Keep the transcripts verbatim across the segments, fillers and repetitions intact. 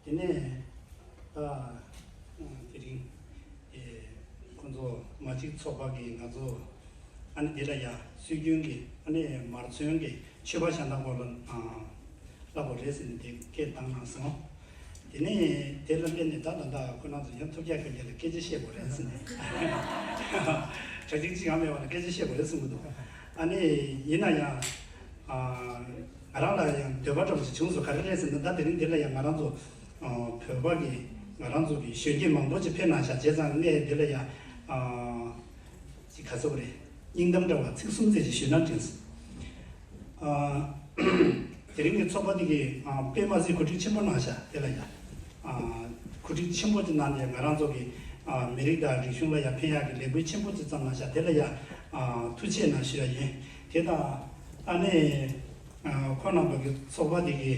དེ་ནས་ད་དེ་རིང་ཁོང་ཚོ་མ་གཅིག་ཚོགས་པ་གིས་ང་ཚོ་ཨ་ནི་འདི་ལ་ཡ་སྲོལ་རྒྱུན་གྱི་ཨ་ནི་མར་ཚོན་གྱི་མཆོད་པ་བཤམས་སྟངས་སྐོར་ལ་བསླབ་དགོས་རེད་ཟེར་ནས་དེ་སྐད་བཏང་གནང་སོང་། དེ་ནས་དེ་ལ་བརྟེན་ནས་ད་ད་ལྟ་ཁོ་རང་ཚོ་ཡང་ཐོབ་རྒྱལ་ཁ་རྒྱལ་ལ་སྐད་ཆ་བཤད་དགོས་རེད་ཟེར་ནས། གྲ་སྒྲིག་ཅི་ཡང་མེད་པ་ལ་སྐད་ཆ་བཤད་དགོས་རེད་གསུང་གི་འདུག་ཨ་ནི་ཡིན་ན་ཡང་ང་རང་ལ་ཡང་འདོད་པ་འདྲ་པོ་ཞིག་བྱུང་སོང་། ག་རེ་རེད་ཟེར་ན་ད་དེ་རིང་འདི་ལ་ཡང་ང་རང་ཚོ་བོད་པ་གི་ང་རང་ཚོ་གི་གཞོན་སྐྱེས་མང་པོ་ཅིག་ཕེབས་གནང་ཤག་བྱས་ཙང་ངས་འདི་ལ་ཡང་ཅིག་ག་ཚོད་རེད། སྙིང་གཏམ་འདྲ་བ་ཚིག་གསུམ་ཙམ་ཞིག་ཞུས་ན་དྲན་སོང་། དེ་རིང་གི་ཚོགས་པ་འདི་གིས་དཔེ་མ་སྲིད་གོ་སྒྲིག་ཆེན་པོ་གནང་ཤག་དེ་ལ་ཡ་གོ་སྒྲིག་ཆེན་པོ་ཅིག་གནང་ནས་ང་རང་ཚོ་གི་མི་རིགས་དང་རིག་གཞུང་ལ་ཡ་ཕན་ཡག་གི་ལས་འགུལ་ཆེན་པོ་ཅིག་བརྩམས་གནང་ཤག་དེ་ལ་ཡ་ཐུགས་རྗེ་གནང་ཞུ་ཡ་ཡིན། དེ་དང་ཨ་ནི་ཁོང་རྣམ་པ་གི་ཚོགས་པ་འདི་གི་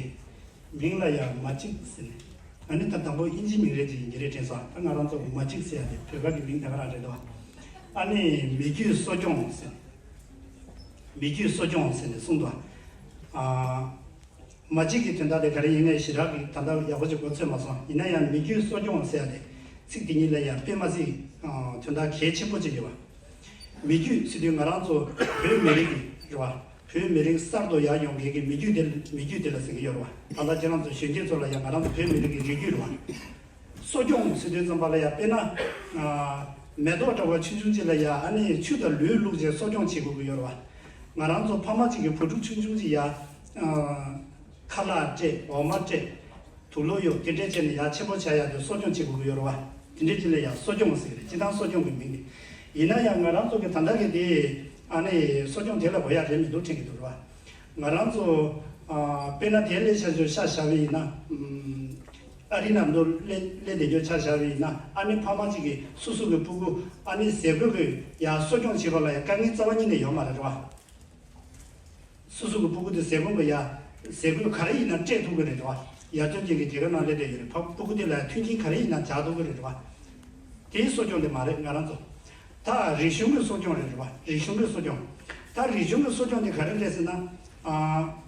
མིང་ལ་ཡ་མ་གཅིག་ཟེར་ནས། ཨ་ནི་ད་དང་པོ་དབྱིན་ཇི་མིང་རེད་ཅིག་ཡིན་གྱི་རེད་དྲན་སོང་། ད་ང་རང་ཚོ་གི་མ་གཅིག་ཟེར་ཡ་དེ་བོད་པ་གི་མིང་དེ་ག་རང་རེད་དོ། ཨ་ནི་མི་རྒྱུད་གསོ་སྐྱོང་ཟེར་ནས། མི་རྒྱུད་གསོ་སྐྱོང་ཟེར་ནས་གསུངས་འདུག་ཨ། མ་གཅིག་གི་དོན་དག་དེ་ག་རེ་ཡིན་ངས་ཞེ་དྲག་གི་ད་ལྟ་ཡག་པོ་ཅིག་གོ་ཚོད་མ་སོང་། ཡིན་ན་ཡང་མི་རྒྱུད་གསོ་སྐྱོང་ཟེར་ཡ་དེ་ཚིག་དེ་ཉིད་ལ་ཡང་དཔེ་མ་སྲིད་དོན་དག་གལ་ཆེན་པོ་ཅིག་ཡོད་པ། མི་རྒྱུད་ཟེར་དུས་ང་རང་ཚོ་བོད་མི་རིགས་ཀྱི་རེད་བ། བོད་མི་རིགས་གསར་དུ་ཡར་ཡོང་མཁན་གྱི་མི་རྒྱུད་དེ་མི་རྒྱུད་དེ་ལ་ཟེར་གྱི་ཡོད་རེད་བ། ད་ལྟ་ཁྱེད་རང་ཚོ་གཞོན་སྐྱེས་ཚོ་ལ་ཡང་ང་རང་ཚོ་བོད་མི་རིགས་ཀྱི་རིགས་རྒྱུད་རེད་བ། གསོ་སྐྱོང་ཟེར་དུས་ཙམ་པ་ལ་ཡང་དཔེར་ན། མེ་ཏོག་འདྲ་བ་ཆུང་ཆུང་ཅིག་ལ་ཡང་ཨ་ནི་ཆུ་དང་ལུད་བླུགས་བྱས་གསོ་སྐྱོང་བྱེད་དགོས་ཀྱི་ཡོད་རེད་བ། ང་རང་ཚོ་ཕ་མ་གཅིག་གི་བུ་ཕྲུག་ཆུང་ཆུང་ཅིག་ཡང་། ཁ་ལག་སྤྲད། འོ་མ་སྤྲད། དུག་ལོག་གཡུག་དེ་འདྲས་བྱས་ནས་ཡར་ཆེན་པོ་བྱ་ཡག་དེ་གསོ་སྐྱོང་བྱེད་དགོས་ཀྱི་ཡོད་རེད་བ། དེ་འདྲས་ཅིག་ལ་ཡང་གསོ་སྐྱོང་ཟེར་གྱི་རེད། སྤྱིར་བཏང་གསོ་སྐྱོང་གི་མིང་རེད། ཡིན་ན་ཡང་ང་རང་ཚོ་གི་ད་ལྟ་གི་དེ་ཨ་ནི་གསོ་སྐྱོང་དེ་ལ་གོ་ཡག་རེད་མི་འདུག་དྲན་གྱི་འདུག་རེད་བ། ང་རང་ཚོ་ཨ། དཔེར་ན་དེ་ལས་ཤ་ཞོ་ཤ་བཞག་པ་ཡིན་ན། ཨ་རི་ནང་དུ་སླེ་སླེབས་བསྡད་རྒྱུ་ཆ་བཞག་པ་ཡིན་ན་ཨ་ནི་ཕ་མ་གཅིག་གིས་སོ་སོ་གི་སྤུ་གུ་ཨ་ནི་ཟས་གོས་ཀྱི་ཡང་གསོ་སྐྱོང་བྱེད་པ་ལ་ཡང་དཀའ་ངལ་རྩ་བ་ཉིད་ནས་ཡོད་མ་རེད་བ། སོ་སོ་གི་སྤུ་གུ་དེ་ཟས་གོས་ཀྱི་ཡང་ཟས་གོས་ག་རེ་ཡིན་ན་སྤྲད་ཐུབ་ཀྱི་རེད་བ། ཡར་ཐོན་ཅན་གྱི་རྒྱལ་ཁབ་ནང་སླེབས་བསྡད་ཡོད་རེད། ཕ་སྤུ་གུ་དེ་ལ་མཐུན་རྐྱེན་ག་རེ་ཡིན་ན་སྦྱར་ཐུབ་ཀྱི་རེད་བ། དེའི་གསོ་སྐྱོང་དེ་མ་རེད་ང་རང་ཚོ། ད་རིག་གཞུང་གི་གསོ་སྐྱོང་རེད་རེད་བ། རིག་གཞུང་གི་གསོ་སྐྱོང་། ད་རིག་གཞུང་གི་གསོ་སྐྱོང་དེ་ག་རེ་རེད་ཟེར་ན། ཨ།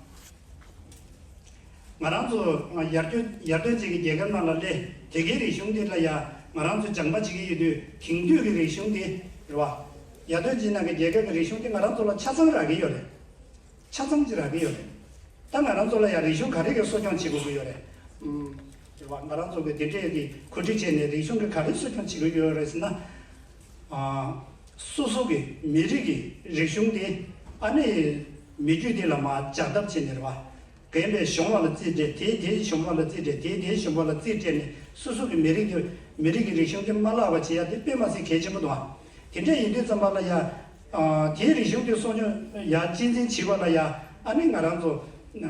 ང་རང་ཚོ་ཡར་རྒྱས་ཡར་ཐོན་ཅན་གྱི་རྒྱལ་ཁབ་ནང་ལ་སླེབས་དེ་གའི་རིག་གཞུང་དེ་ལ་ཡ་ང་རང་ཚོ་སྦྱངས་པ་བྱེད་ཀྱི་ཡོད་དུས་དེང་དུས་ཀྱི་རིག་གཞུང་དེ་རེད་བ། ཡར་ཐོན་ཅན་ནང་གི་རྒྱལ་ཁབ་ཀྱི་རིག་གཞུང་དེ་ང་རང་ཚོ་ལ་ཆ་ཚང་རག་གི་ཡོད་རེད། ཆ་ཚང་ཅིག་རག་གི་ཡོད་རེད། ད་ང་རང་ཚོ་ལ་ཡང་རིག་གཞུང་ག་རེ་གི་གསོ་སྐྱོང་བྱེད་དགོས་ཀྱི་ཡོད་རེད། ཨུམ། རེད་བ། ང་རང་ཚོ་གི་དེ་འདྲས་ཀྱི་གོ་སྒྲིག་བྱས་ནས་རིག་གཞུང་གི་ག་རེ་གསོ་སྐྱོང་བྱེད་དགོས་ཀྱི་ཡོད་རེད་ཟེར་ན། ཨ། སོ་སོ་གི་མི་རིགས་ཀྱི་རིག་གཞུང་དེ་ཨ་ནི་མི་རྒྱུད་དེ་ལ་མར་སྦྱར་ཐབས་བྱས་ནས་རེད་བ། རྒན་པའི་གཞོང་བ་ལ་རྩིས་སྤྲད། དེས་དེའི་གཞོང་བ་ལ་རྩིས་སྤྲད། དེས་དེའི་གཞོང་བ་ལ་རྩིས་སྤྲད་ནས་སོ་སོ་གི་མི་རིགས་དེ་མི་རིགས་ཀྱི་རིག་གཞུང་དེ་མ་བརླག་པ་བྱེད་ཡ་དེ་དཔེ་མ་སྲིད་གལ་ཆེན་པོ་འདུག་ཨ། དེ་འདྲ་ཡིན་དུས་ཙམ་པ་ལ་ཡ། ཨ། དེའི་རིག་གཞུང་དེ་གསོ་སྐྱོང་ཡ་གཅེས་འཛིན་བྱེད་པ་ལ་ཡ་ཨ་ནི་ང་རང་ཚོ། ཨ།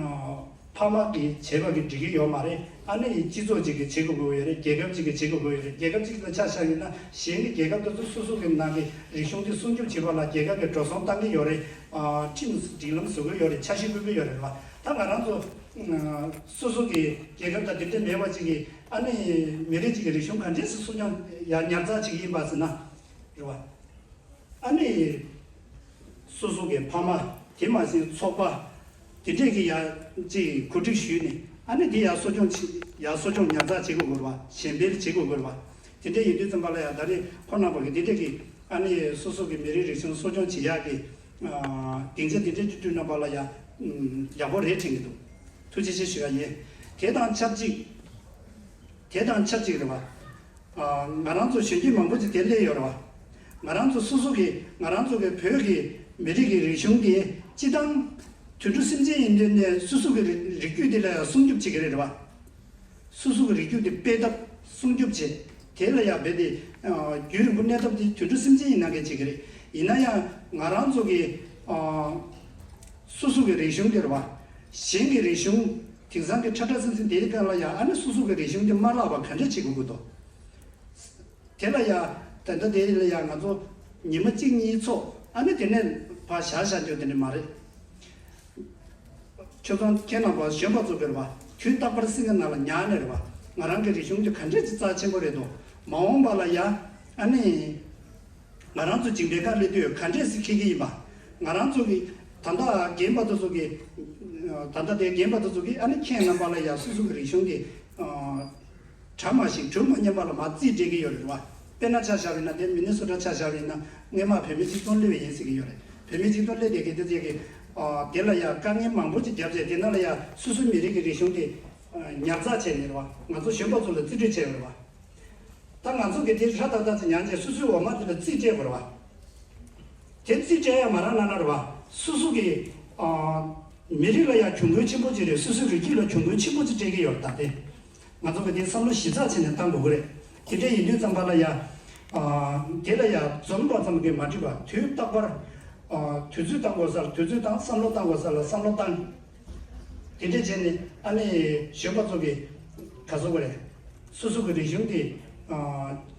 ཕ་མ་གིས་བྱས་པ་གིས་འགྲིག་གི་ཡོད་མ་རེད། ཨ་ནི་སྤྱི་ཚོགས་གཅིག་གིས་བྱེད་དགོས་ཀྱི་ཡོད་རེད། རྒྱལ་ཁབ་གཅིག་གིས་བྱེད་དགོས་ཀྱི་ཡོད་རེད། རྒྱལ་ཁབ་གཅིག་ལ་ཆ་བཞག་ཡིན་ན་གཞན་གྱི་རྒྱལ་ཁབ་དེ་ཚོ་སོ་སོ་གི་ནང་གི་རིག་གཞུང་དེ་སྲུང་སྐྱོབ་བྱེད་པ་ལ་རྒྱལ་ཁབ་ཀྱིས་འགྲོ་སོང་བཏང་གི་ཡོད་རེད། ཨ། ཁྲིམས་སྒྲིག་ལམ་བཟོ་གི་ཡོད་རེད། འཆར་གཞི་བཀོད་ཀྱི་ཡོད་རེད་བ། ད་ང་རང་ཚོ། ཨ། སོ་སོ་གི་རྒྱལ་ཁབ་དང་དེ་འདྲ་མེད་པ་གཅིག་གིས་ཨ་ནི་མི་རིགས་གཅིག་གི་རིག་གཞུང་ག་འདྲས་སེ་སྲུང་སྐྱོང་ཡ་ཉར་ཚགས་བྱེད་ཀྱི་ཡིན་པ་ཟེར་ན། རེད་བ། ཨ་ནི། སོ་སོ་གི་ཕ་མ། དེ་མ་ཟད་ཚོགས་པ། དེ་འདྲས་ཀྱི་ཡ་ཅིག་གོ་སྒྲིག་ཞུས་ནས་ཨ་ནི་དེ་ཡ་གསོ་སྐྱོང་བྱེད་ཡ་གསོ་སྐྱོང་ཉར་ཚགས་བྱེད་དགོས་དགོས་རེད་བ། གཞན་སྤེལ་བྱེད་དགོས་དགོས་རེད་བ། དེ་འདྲས་ཡིན་དུས་ཙམ་པ་ལ་ཡ་ད་རེས་ཁོང་རྣམ་པ་གི་དེ་འདྲས་ཀྱི་ཨ་ནི་སོ་སོ་གི་མི་རིགས་རིག་གཞུང་གསོ་སྐྱོང་བྱེད་ཡག་གི་སྡིངས་ཆ་དེ་འདྲས་ཅིག་བསྐྲུན་གནང་པ་ལ་ཡ་ཡག་པོ་རེད་དྲན་གྱི་འདུག་ཐུགས་རྗེ་ཆེ་ཞུ་ཡ་ཡིན། དེ་དང་ཆབས་ཅིག་དེ་དང་ཆབས་ཅིག་རེད་བ། ང་རང་ཚོ་གཞོན་སྐྱེས་མང་པོ་ཅིག་དེར་སླེབས་ཡོད་རེད་བ། ང་རང་ཚོ་སོ་སོ་གི་ང་རང་ཚོ་གི་བོད་ཀྱི་མི་རིགས་ཀྱི་རིག་གཞུང་དེ་སྤྱི་བཏང་དུད་འགྲོ་སེམས་ཅན་ཡིན་དུས་ནས་སོ་སོ་གི་རིགས་རྒྱུད་དེ་ལ་ཡང་སྲུང་སྐྱོབ་བྱེད་ཀྱི་རེད་བ། སོ་སོ་གི་རིགས་རྒྱུད་དེ་སྤེལ་ཐབས་སྲུང་སྐྱོབ་བྱེད། དེ་ལ་ཡང་རྦད་དེ་རྒྱུན་རིང་པོ་གནས་ཐབས་དེ་དུད་འགྲོ་སེམས་ཅན་ཡིན་ན་གལ་ཆེ་གི་རེད། ཡིན་ན་ཡང་ང་རང་ཚོ་གི་སོ་སོ་གི་རིག་གཞུང་དེ་རེད་བ། གཞན་གྱི་རིག་གཞུང་དེང་སང་གི་ཁྲ་ཁྲ་ཟིང་ཟིང་དེའི་སྒང་ལ་ཡང་ཨ་ནི་སོ་སོ་གི་རིག་གཞུང་དེ་མ་བརླག་པ་ག་འདྲ་བྱེད་དགོས་ཀྱི་འདུག་དེ་ལ་ཡང་ད་ལྟ་དེ་ལ་ཡང་ང་ཚོ་ཉི་མ་གཅིག་གཉིས་ཚོགས་ཨ་ནི་དེ་ནས་ཕར་བཞག་བཞག་རྒྱུ་དེ་འདྲ་མ་རེད། ཁྱོད་ཚོ་ཁྱེད་རྣམ་པ་གཞོན་པ་ཚོ་གི་རེད་བ། དུས་རྟག་པར་སེམས་ཀྱི་ནང་ལ་ཉར་ནས་རེད་བ། ང་རང་གི་རིག་གཞུང་དེ་ག་འདྲས་ཅིག་རྩ་ཆེན་པོ་རེད་འདུག་མ་འོངས་པ་ལ་ཡང་ཨ་ནི། ང་རང་ཚོ་སྦྱིན་པའི་ཁ་སླེབས་དུས་ག་འདྲས་སེ་འཁྱེར་གྱི་ཡིན་པ། ང་རང་ཚོ་གི་ད་ལྟ་རྒན་པ་དེ་ཚོ་གི་ད་ལྟ་དེ་རྒན་པ་དེ་ཚོ་གི་ཨ་ནི་ཁྱེད་རྣམ་པ་ལ་ཡང་སོ་སོ་གི་རིག་གཞུང་གི་ཨ་ གྲ་མ་ཞིག་གྲུ་མ་སྙེ་མ་ལ་མ་རྩིས་སྤྲད་ཀྱི་ཡོད་རེད་བ། དཔེར་ན་ཆ་བཞག་པ་ཡིན་ན་དེ་མི་ནི་སོ་ཊ་ཆ་བཞག་པ་ཡིན་ན་སྔོན་མ་བོད་མི་ཆིག་སྟོང་སླེབས་པ་ཡིན་ཟེར་གྱི་ཡོད་རེད། བོད་མི་ཆིག་སྟོང་སླེབས་བསྡད་མཁན་དེ་ཚོ་གི་ཨ་དེ་ལ་ཡ་དཀའ་ངལ་མང་པོ་ཅིག་བརྒྱབ་བྱས་དེ་ནང་ལ་ཡ་སོ་སོའི་མི་རིགས་ཀྱི་རིག་གཞུང་དེ་ཨ་ཉར་ཚགས་བྱས་ནས་རེད་བ། ང་ཚོ་གཞོན་པ་ཚོ་ལ་རྩིས་སྤྲོད་བྱས་ཡོད་རེད་བ། ད་ང་ཚོ་གི་དེ་ཧྲ་ཏག་ཏག་ཅིག་ཉར་བྱས་སོ་སོའི་འོག་མ་དེ་ལ་རྩིས་སྤྲད་དགོས་རེད་བ། དེ་རྩིས་སྤྲད་ཡ་མ་རག་ན་ན་རེད་བ། སོ་སོ་གི་ཨ་མི་རིགས་ལ་ཡ་གྱོང་གུན་ཆེན་པོ་ཅིག་རེད། སོ་སོའི་རིགས་རྒྱུད་ལ་གྱོང་གུན་ཆེན་པོ་ཅིག་སྤྲད་ཀྱི་ཡོད་རེད། ད་དེ་ང་ཚོ་གི་དེ་བསམ་བློ་ཞིབ་ཚགས་བྱས་ནས་བཏང་དགོས་ཀྱི་རེད། དེ་འདྲ་ཡིན་དུས་ཙམ་པ་ལ་ཡ་ཨ་དེ་ལ་ཡ་འཛོམས་པ་ཙམ་གྱིས་མ་འགྲིག་པ། དུས་རྟག་པར་ཨ་དུས་ཚོད་བཏང་དགོས་ས་ལ་དུས་ཚོད་བཏང་། བསམ་བློ་བཏང་དགོས་ས་ལ་བསམ་བློ་བཏང་། དེ་འདྲ་བྱས་ནས་ཨ་ནི་གཞོན་པ་ཚོ་གི་ག་ཚོད་ག་རེད། སོ་སོ་གི་རིག་གཞུང་དེ་ཨ་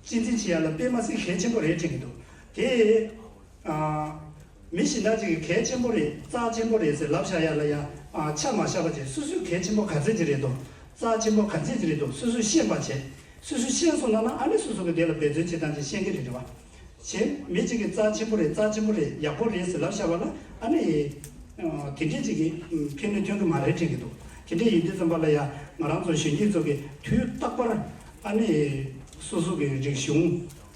གཅེས་འཛིན་བྱེད་ཡ་ལ་དཔེ་མ་སྲིད་གལ་ཆེན་པོ་རེད་དྲན་གྱི་འདུག་དེ་ཨ་མི་གཞན་དག་ཅིག་གིས་གལ་ཆེན་པོ་རེད། རྩ་ཆེན་པོ་རེད་ཟེར་ལབ་བཞག་ཡ་ལ་ཡ་ཨ་ཆ་མ་བཞག་པ་བྱས། སོ་སོའི་གལ་ཆེན་པོ་ག་ཚད་ཅིག་རེད་འདུག་རྩ་ཆེན་པོ་ག་ཚད་ཅིག་རེད་འདུག་སོ་སོས་ཤེས་པ་བྱས། སོ་སོས་ཤེས་སོང་ན་ན་ཨ་ནི་སོ་སོ་གི་དེ་ལ་འབད་བརྩོན་བྱེད་སྟངས་ཅིག་ཤེས་ཀྱི་རེད་རེད་བ། གཞན་མི་གཅིག་གིས་རྩ་ཆེན་པོ་རེད། རྩ་ཆེན་པོ་རེད། ཡག་པོ་རེད་ཟེར་ལབ་བཞག་པ་ལ་ཨ་ནི་ཨ་དེ་འདྲས་ཅིག་གིས་ཕན་ནུས་ཐོན་གྱི་མ་རེད་དྲན་གྱི་འདུག་དེ་འདྲས་ཡིན་དུས་ཙམ་པ་ལ་ཡ་ང་རང་ཚོ་གཞོན་སྐྱེས་ཚོ་གིས་དུས་རྟག་པར་ཨ་ནི་སོ་སོ་གི་རིག་གཞུང་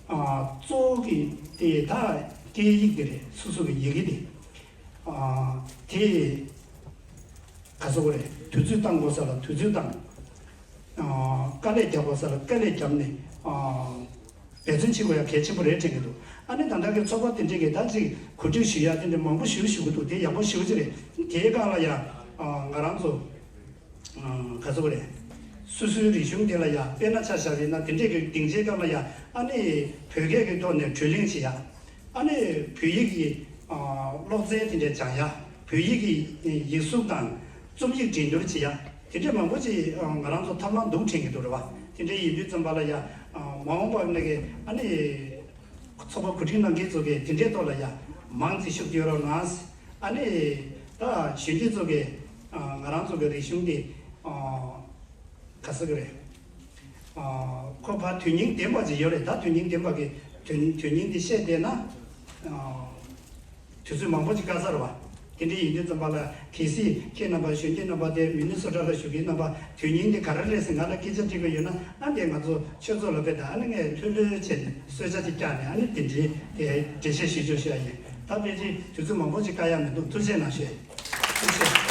ཨ་གཙོ་བོ་གི་དེ་ད་སྐད་ཡིག་དེ་རེད། སོ་སོ་གི་ཡི་གེ་དེ་ཨ་དེ་ག་ཚོད་རེད། དུས་ཚོད་བཏང་དགོས་ས་ལ་དུས་ཚོད་བཏང་། ཨ་དཀའ་ལས་རྒྱག་དགོས་ས་ལ་དཀའ་ལས་བརྒྱབ་ནས་ཨ་འབད་བརྩོན་བྱེད་དགོས་ཡ་གལ་ཆེན་པོ་རེད་དྲན་གྱི་འདུག་ཨ་ནི་ད་ལྟ་གི་ཚོགས་པ་དེ་འདྲས་ཀྱིས་ད་ཅིག་གོ་སྒྲིག་ཞུ་ཡ་དེ་འདྲས་མང་པོ་ཞུ་ཞུ་གི་འདུག་དེ་ཡག་པོ་ཞེ་པོ་ཅིག་རེད། དེའི་སྒང་ལ་ཡ་ཨ་ང་རང་ཚོ་ཨ་ག་ཚོད་རེད། སོ་སོའི་རིག་གཞུང་དེ་ལ་ཡ་དཔེར་ན་ཆ་བཞག་པ་ཡིན་ན་དེ་འདྲས་ཀྱི་སྡིངས་ཆའི་སྒང་ལ་ཡ་ཨ་ནི་བོད་སྐད་ཀྱི་ཐོག་ནས་བགྲོ་གླེང་བྱེད་ཡ། ཨ་ནི་བོད་ཡིག་གི་ཨ་སློབ་ཚན་དེ་འདྲས་སྦྱང་ཡ། བོད་ཡིག་གི་ཡིག་གཟུགས་དང་རྩོམ་ཡིག་འགྲན་བསྡུར་བྱེད་ཡ། དེ་འདྲས་མང་པོ་ཅིག་ཨ་ང་རང་ཚོ་ཐབས་ལམ་འདུག་དྲན་གྱི་འདུག་རེད་བ། དེ་འདྲས་ཡིན་དུས་ཙམ་པ་ལ་ཡ་ཨ་མ་འོངས་པ་ནས་ཀྱི་ཨ་ནི་ཚོགས་པ་གོ་སྒྲིག་གནང་མཁན་ཚོ་གིས་དེ་འདྲས་ཐོག་ལ་ཡ་མང་ཙམ་ཤུགས་སྐྱོན་རོགས་གནང་། ཨ་ནི་ད་གཞོན་སྐྱེས་ཚོ་གིས་ཨ་ང་རང་ཚོ་གི་རིག་གཞུང་འདི་ཨ་ག་ཟེར་གི་རེད། ཨ་ཁོ་ཕར་དོན་སྙིང་ལྡན་པ་ཅིག་ཡོད་རེད། ད་དོན་སྙིང་ལྡན་པ་གི་དོན་དོན་སྙིང་འདི་བཤད་བསྡད་ན། ཨ་དུས་ཚོད་མང་པོ་ཅིག་བཀག་ཚར་བ། དེ་འདྲ་ཡིན་དུས་ཙམ་པ་ལ་གལ་སྲིད་ཁྱེད་རྣམ་པ་གཞོན་སྐྱེས་རྣམ་པ་དེ་མི་ནི་སོ་ཊ་ལ་བཞུགས་མཁན་རྣམ་པ་དོན་སྙིང་འདི་ག་རེ་རེད་ཟེར་ང་ལ་སྐད་ཆ་དྲི་གི་ཡོད་ན་ཨ་འདི་ང་ཚོ་ཆོས་ཚོགས་ལ་ཕེབས་དང་། ཨ་ནི་ངས་ལྷོད་ལྷོད་བྱས་ནས་གསོལ་ཇ་ཅིག་བཀྱགས་ནས་ཨ་ནི་དེ་འདྲའི་དེ་འགྲེལ་བཤད་ཞུ་ཆོག་ཞུ་ཡ་ཡིན། ད་ཕལ་ཆེར་དུས་ཚོད་མང་པོ་ཅིག་བཀག་ཡ་མི་འདུག་ཐུགས་རྗེ་གནང་ཞུ་ཡ་ཡིན། ཐུགས་རྗེ་ཆེ།